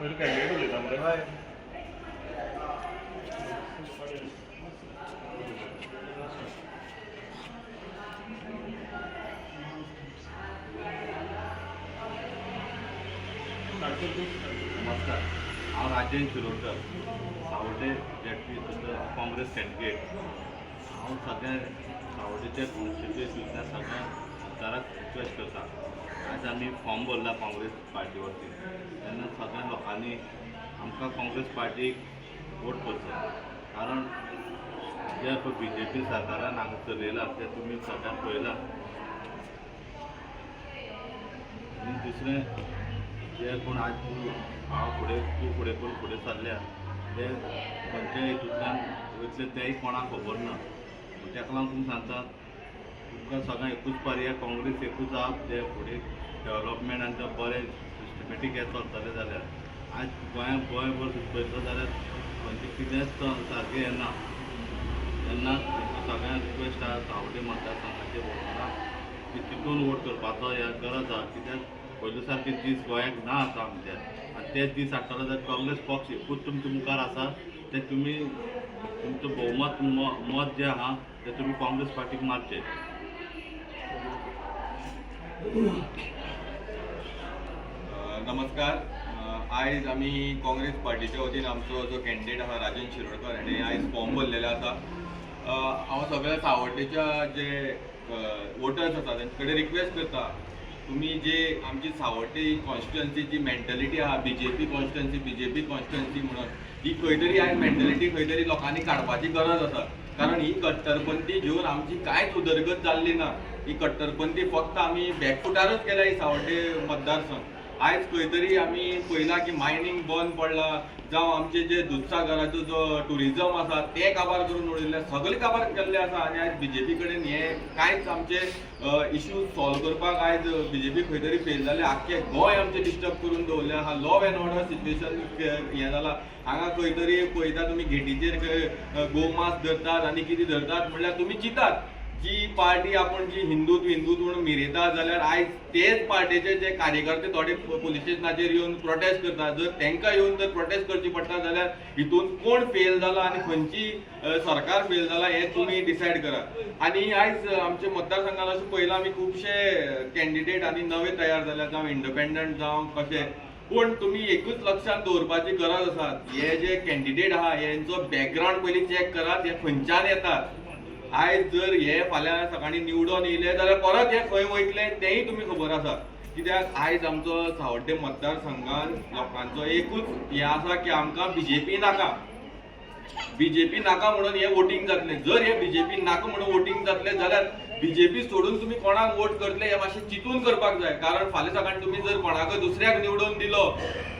पयलीं कॅन्डिडेट उलयता मरे. हय. नमस्कार, हांव राजेंद्र शिरोडकर, सावड्डे झेडपी काँग्रेस कॅन्डिडेट. हांव सगळ्या सावड्डेच्या कॉन्स्टिट्युएन्सींतल्या सगळ्या मतदाराक रिक्वेस्ट करता. आज आमी फॉर्म भरला काँग्रेस पार्टी वतीन, तेन्ना सगळ्या लोकांनी आमकां काँग्रेस पार्टीक वोट करचो, कारण जे पळय बीजेपी सरकारान हांगा चलयलां तें तुमी सगळ्यांक पळयलां. आनी दुसरें, जे कोण आज हांव फुडें, तूं फुडें करून फुडें सरल्या, ते खंयच्या हितूंतल्यान वयतले तेंय कोणाक खबर ना. ताका लागून तुमी सांगता, तुमकां सगळ्यांक एकूच पर्याय काँग्रेस एकूच आहा. ते फुडें डेवलपमेंट आनी ते बरें सिस्टमॅटीक हें चलतलें जाल्यार, आज गोंयांत गोंयभर पळयतलो जाल्यार खंयचें कितेंच सारकें येना. तेन्ना तुमकां सगळ्यांक रिक्वेस्ट आहा, सावड्डे मतदारसंघाचे वोटरांक की चिंतून वोट करपाचो ह्या गरज आहा, कित्याक पयलू सारके दीस गोंयाक ना आतां आमच्या. आनी ते दीस हाडटलो जाल्यार काँग्रेस पक्ष एकूच तुमच्या मुखार आसा. ते तुमी तुमचो भोवमत मत जें आहा तें तुमी काँग्रेस पार्टीक मारचें. नमस्कार. आयज आमी काँग्रेस पार्टीच्या वतीन आमचो जो कॅन्डिडेट आहा राजन शिरोडकर हाणें आयज फॉर्म भरलेलो आसा. हांव सगळ्या सावड्डेच्या जे वोटर्स आसा तेंचे कडेन रिक्वेस्ट करता, तुमी जे आमची सावड्डे कॉन्स्टिट्युएन्सीची मेंटेलिटी आहा, BJP constituency, BJP constituency म्हणून, ही खंय तरी आयज मेंटेलिटी खंय तरी लोकांनी काडपाची गरज आसा, कारण ही कट्टरपंथी घेवन आमची कांयच उदरगत जाल्ली ना. ही कट्टरपंथी फक्त आमी बॅकफुटारच केल्या ही सावड्डे मतदारसंघ. आयज खंय तरी आमी पळयलां की मायनींग बंद पडलां, जावं आमचे जे दुदसागराचो जो टुरिजम आसा तें काबार करून उडयल्लें, सगळें काबार केल्लें आसा. आनी आयज बीजेपी कडेन हे कांयच आमचे इश्यू सॉल्व करपाक आयज बीजेपी खंय तरी फेल जालें. आख्खें गोंय आमचें डिस्टर्ब करून दवरलें आहा. लॉ एन्ड ऑर्डर सिच्युएशन हें जालां. हांगा खंय तरी पळयता तुमी, गेटीचेर खंय गोमांस धरतात आनी कितें धरतात. म्हणल्यार तुमी चिंतात, जी पार्टी आपूण जी हिंदुत्व हिंदुत्व म्हणून मिरयता, जाल्यार आयज तेच पार्टेचे जे कार्यकर्ते थोडे पोलीस स्टेशनाचेर येवन प्रोटेस्ट करता. जर तांकां येवन जर प्रोटेस्ट करची पडटा जाल्यार हितून कोण फेल जाला आनी खंयची सरकार फेल जाला हें तुमी डिसायड करात. आनी आयज आमच्या मतदारसंघात अशें पळयलां आमी, खुबशे कॅन्डिडेट आनी नवे तयार जाल्या, जावं इंडिपेंडंट जावं कशे, पूण तुमी एकूच लक्षांत दवरपाची गरज आसा, हे जे कॅन्डिडेट आहा हेंचो बॅकग्रावंड पयलीं चॅक करात, हे खंयच्यान येतात. आयज जर हे फाल्यां सकाळीं निवडून येयले जाल्यार परत हे खंय वयतले तेंय तुमी खबर आसा, कित्याक आयज आमचो सावड्डे मतदारसंघान लोकांचो एकूच हें आसा की आमकां बीजेपी नाका. बीजेपी नाका म्हणून हे वोटींग जातलें. जर हे बीजेपी नाका म्हणून वोटींग जातलें जाल्यार बीजेपी सोडून तुमी कोणाक वोट करतले हें मातशें चिंतून करपाक जाय, कारण फाल्यां सकाळीं तुमी जर कोणाकय दुसऱ्याक निवडून दिलो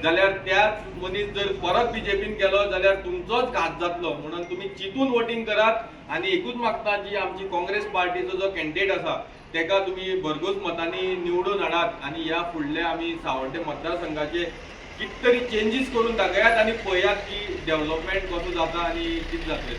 जाल्यार त्याच मनीस जर परत बीजेपीन गेलो जाल्यार तुमचोच घात जातलो. म्हणून तुमी चिंतून वोटींग करात. आनी एकूच मागता, जी आमची काँग्रेस पार्टीचो जो कॅन्डिडेट आसा तेका तुमी भरघोस मतांनी निवडून हाडात आनी ह्या फुडल्या आमी सावड्डे मतदारसंघाचे कितें तरी चेंजीस करून दाखयात आनी पळयात की डेव्हलपमेंट कसो जाता आनी कितें जातलें.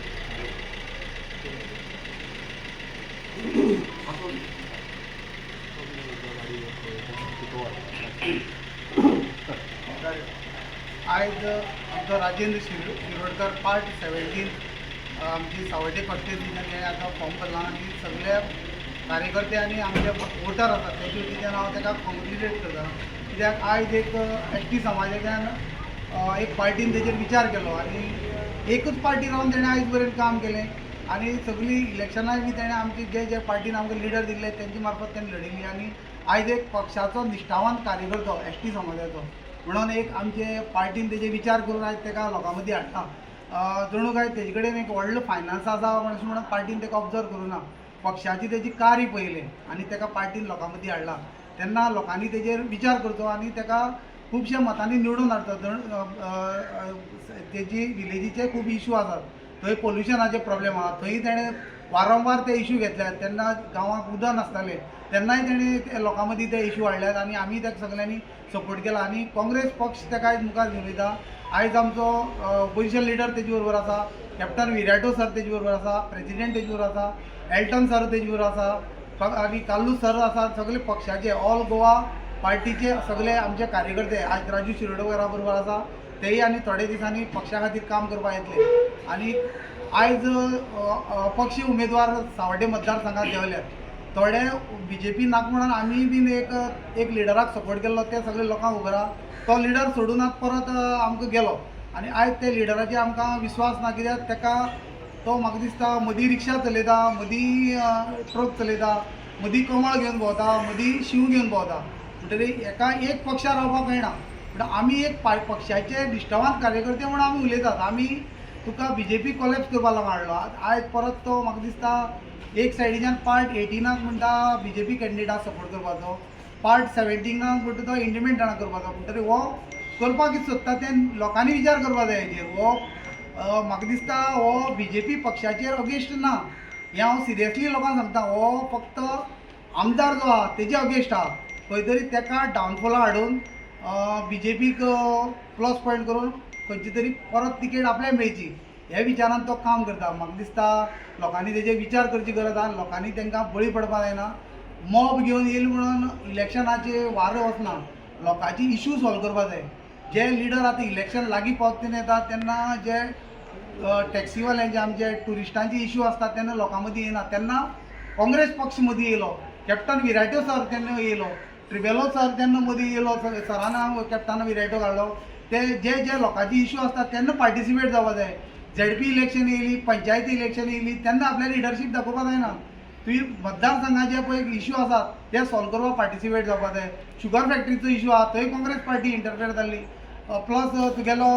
आयज आमचो राजेंद्र शिरोडकर पार्ट 17 आमची सावड्डे कॉन्स्टिट्युएन्सीच्यान हें आतां फॉर्म भरला आनी सगळे कार्यकर्ते आनी आमचे वोटर आसात तेजे वतीच्यान हांव ताका कॉंग्रेच्युलेट करता, कित्याक आयज एक एसटी समाजाच्यान एक पार्टीन तेजेर विचार केलो आनी एकूच पार्टी रावन तेणें आयज पर्यंत काम केलें आनी सगळीं इलेक्शनाय बी तेणें आमची जे जे पार्टीन आमकां लिडर दिल्ले तेंचे मार्फत तेणें लढयली. आनी आयज एक पक्षाचो निश्ठावान कार्यकर्तो एसटी समाजाचो म्हणून एक आमचे पार्टीन तेजे विचार करून आयज तेका लोकां मदीं हाडटा. जणू काय तेजे कडेन एक व्हडलो फायनान्स आसा अशें म्हणून पार्टीन तेका ऑब्जर्व करूं ना. पक्षाची तेजी कार्य पळयलें आनी तेका पार्टीन लोकां मदीं हाडला. तेन्ना लोकांनी तेजेर विचार करचो आनी तेका खुबश्या मतांनी निवडून हाडचो. जण तेजी विलेजीचे खूब इशू आसात, थंय पोल्युशनाचे प्रॉब्लेम आहा, थंय तेणें वारंवार ते इशू घेतल्यात. तेन्ना गांवांक उदक नासतालें तेन्नाय तेणें लोकां मदीं ते इशू हाडल्यात आनी आमी ताका सगल्यांनी सपोर्ट केला आनी काँग्रेस पक्ष तेका आयज मुखार घेवन वयता. आयज आमचो ओपोजिशन लिडर तेजे बरोबर आसा, कॅप्टन विराटो सर तेजे बरोबर आसा, प्रेजिडेंट तेजे बरोबर आसा, एल्टन सर तेजे बरोबर आसा आनी कार्लूस सर आसा. सगळे पक्षाचे ऑल गोवा पार्टीचे सगळे आमचे कार्यकर्ते आज राजू शिरोडकरा बरोबर आसा, तेय आनी थोडे दिसांनी पक्षा खातीर काम करपाक येतले. आनी आयज अपक्ष उमेदवार सावड्डे मतदारसंघात देंवल्यात. थोडे बीजेपी नाका म्हणून आमी बीन एक एक लिडराक सपोर्ट केल्लो, ते सगळे लोकांक खबर आहा. तो लिडर सोडून आतां परत आमकां गेलो आनी आयज त्या लिडराचेर आमकां विस्वास ना, कित्याक ताका तो म्हाका दिसता मदीं रिक्षा चलयता, मदीं ट्रक चलयता, मदीं कमळ घेवन भोंवता, मदीं शींव घेवन भोंवता. म्हणटकीर एका एक पक्षार रावपाक मेळना. म्हणटा आमी एक पक्षाचे निश्ठावान कार्यकर्ते म्हणून आमी उलयतात. आमी तुका बीजेपी कोलॅप्स करपा लागून हाडलो. आयज परत तो म्हाका दिसता एक सायडीच्यान पार्ट 18आक म्हणटा बीजेपी कॅन्डिडेटाक सपोर्ट करपाचो, पार्ट 17आक म्हणटा तो इंडिपेंडंटाक करपाचो. म्हणटकीर हो करपाक कितें सोदता तें लोकांनी विचार करपाक जाय हेजेर. हो म्हाका दिसता हो बीजेपी पक्षाचेर अगेन्स्ट ना, हें हांव सिरियसली लोकांक सांगता. हो फक्त आमदार जो आहा तेजे अगेन्स्ट आहा. खंय तरी तेका डावनफॉला हाडून बीजेपीक प्लस पॉयंट करून खंयची तरी परत तिकेट आपल्याक मेळची ह्या विचारान तो काम करता. म्हाका दिसता लोकांनी तेजेर विचार करची गरज आहा. लोकांनी तांकां बळी पडपाक जायना. मॉब घेवन येयले म्हणून इलेक्शनाचे वारो वचना. लोकांची इशू सॉल्व करपाक जाय. जे लिडर आतां इलेक्शन लागीं पावता तेन्ना येता, तेन्ना जे टॅक्सीवाल्यांचे, आमचे ट्युरिस्टांचे इशू आसता तेन्ना लोकां मदीं येना. तेन्ना काँग्रेस पक्ष मदीं येयलो, कॅप्टन विराटो सर तेन्ना येयलो, ट्रिबेलो सर तेन्ना मदीं येयलो, सरान कॅप्टन विराटो घालो. ते जे जे लोकांचे इशू आसता तेन्ना पार्टिसिपेट जावपा जाय. झेडपी इलेक्शन येयली, पंचायती इलेक्शन येयली तेन्ना आपल्या लिडरशीप दाखोवपा जायना. तुवें मतदारसंघाचे पळय इशू आसात ते सॉल्व करपाक पार्टिसिपेट जावपा जाय. शुगर फॅक्टरीचो इशू आहा थंय काँग्रेस पार्टी इंटरफेर जाल्ली. प्लस तुगेलो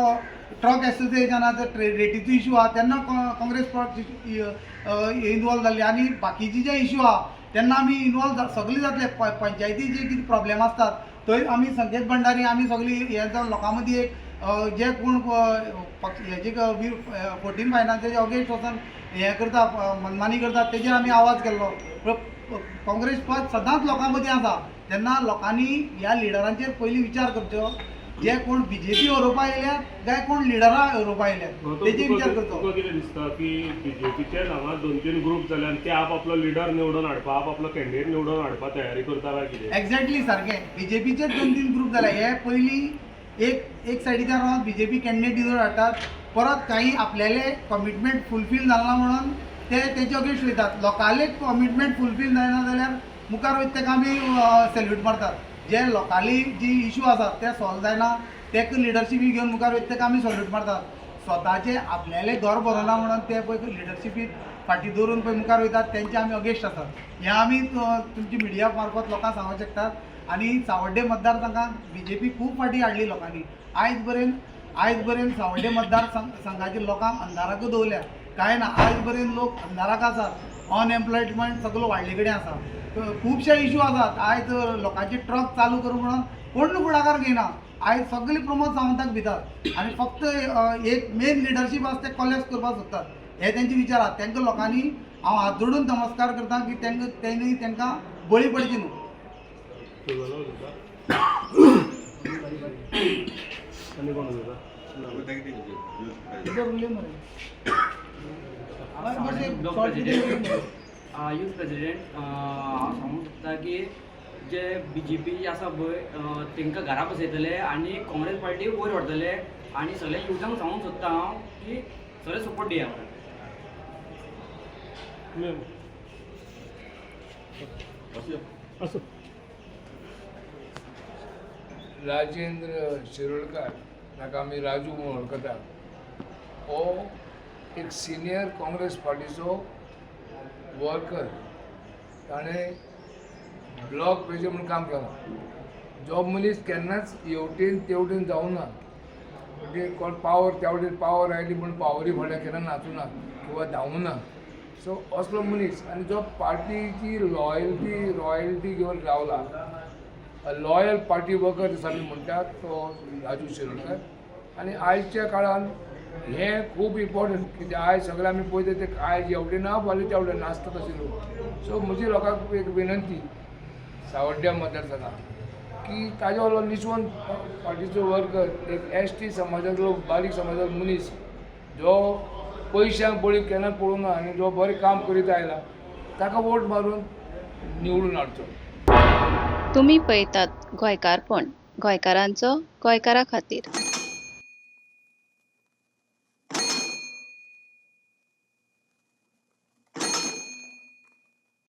ट्रक एसोसिएशनाचो रेटीचो इशू आहा तेन्ना काँग्रेस पक्ष इनवॉल्व जाल्ली. आनी बाकीचे जे इशू आहा तेन्ना आमी इनवॉल्व सगळे जातले. पंचायतीचे कितें प्रॉब्लेम आसतात थंय आमी संकेत भंडारी आमी सगळीं हें जावन लोकां मदीं एक जे कोण पक्ष हेजे 14 फायनान्साचे अगेन्स्ट वचोन हें करता, मनमानी करता, तेजेर आमी आवाज केल्लो. काँग्रेस पक्ष सदांच लोकां मदीं आसा. तेन्ना लोकांनी ह्या लिडरांचेर पयलीं विचार करचो, जे कोण बीजेपी हरोवपा येयल्यात काय कोण लिडरां हरोवपा येयल्यात तेजेर विचार करचो. तुका कितें दिसता की बीजेपीचे हांगा दोन तीन ग्रुप जाले आनी ते आप आपलो लिडर निवडून हाडपा, आप आपलो कॅन्डिडेट निवडून हाडपा तयारी करता काय कितें? एक्झॅक्टली सारकें. बीजेपीचे दोन तीन ग्रुप जाले. हे पयलीं एक एक सायडीच्यान रावन बीजेपी कॅन्डिडेट निवडून हाडटात, परत काही आपल्याले कमिटमेंट फुलफील जालना म्हणून ते तेचे अगेन्स्ट वयतात. लोकांले कमिटमेंट फुलफील जायना जाल्यार मुखार वयता तेका आमी सॅल्यूट मारतात. जे लोकांली जी इशू आसात ते सॉल्व जायना तेका लिडरशिपी घेवन मुखार वयता तेका आमी सॅल्यूट मारतात. स्वताचे आपल्याले घर भरना म्हणून ते पळय लिडरशिपी फाटीं दवरून पळय मुखार वयतात तेंचे आमी अगेन्स्ट आसात. हें आमी तुमची मिडिया मार्फत लोकांक सांगूंक शकतात. आनी सावड्डे मतदारसंघात बीजेपी खूब फाटीं हाडली लोकांनी. आयज पर्यंत सावड्डे मतदार संघाचे लोकांक अंधाराकूच दवरल्या. कांय ना, आयज पर्यंत लोक अंधाराक आसात. अनएम्प्लॉयमेंट सगळो वाडले कडेन आसा. खुबशे इशू आसात. आयज लोकांचे ट्रक चालू करूं म्हणून कोण फुडाकार घेयना. आयज सगळे प्रमोद सावंताक भितात आनी फक्त एक मेन लिडरशीप आसा ते कोलॅप्स करपाक सोदतात, हे तेंचे विचार आसा. तांकां लोकांनी हांव हात जोडून नमस्कार करता की तांकां तेणी तांकां बळी पडचे न्हू. तुजो उलयता आनी कोण उलयता? उलय मरे. ब्लॉक प्रेसिडेंट, यूथ प्रेसिडेंट, हांव सांगूंक सोदता की जे बीजेपी आसा पळय तांकां घरा बसयतले आनी काँग्रेस पार्टी वयर व्हरतले आनी सगळ्या युथांक सांगूंक सोदता हांव की सगळे सपोर्ट दिया म्हणून. असो. राजेंद्र शिरोडकर, ताका आमी राजू म्हणून वळखतात, हो एक सिनियर काँग्रेस पार्टीचो वर्कर. ताणें ब्लॉक प्रेसिडेंट म्हणून काम केलां. जो मनीस केन्नाच हेवटेन तेवटेन जावना, म्हणजे कोण पावर त्या वटेन पावर आयली म्हूण पावरी फाटल्यान केन्ना नाचूना किंवा धांवना. सो असलो मनीस आनी जो पार्टीची लॉयल्टी रॉयल्टी घेवन रावला, लॉयल पार्टी वर्कर जसो आमी म्हणटात तो राजू शिरोडकर. आनी आयच्या काळान हें खूब इम्पॉर्टंट, कित्याक आयज सगळे आमी पळयता ते आयज हेवटेन ना फाल्यां तेवटेन नाचता तशे लोक. सो म्हजी लोकांक एक विनंती सावड्ड्या मतदारसंघात की ताजे वालो निश्वंत पार्टीचो वर्कर, एक एस टी समाजांतलो, बारीक समाजांतलो मनीस जो पयशांक बळी केन्ना पडूंक ना आनी जो बरें काम करीत आयला, ताका वोट मारून निवडून हाडचो. तुमी पळयतात गोंयकारपण, गोंयकारांचो गोंयकारा खातीर.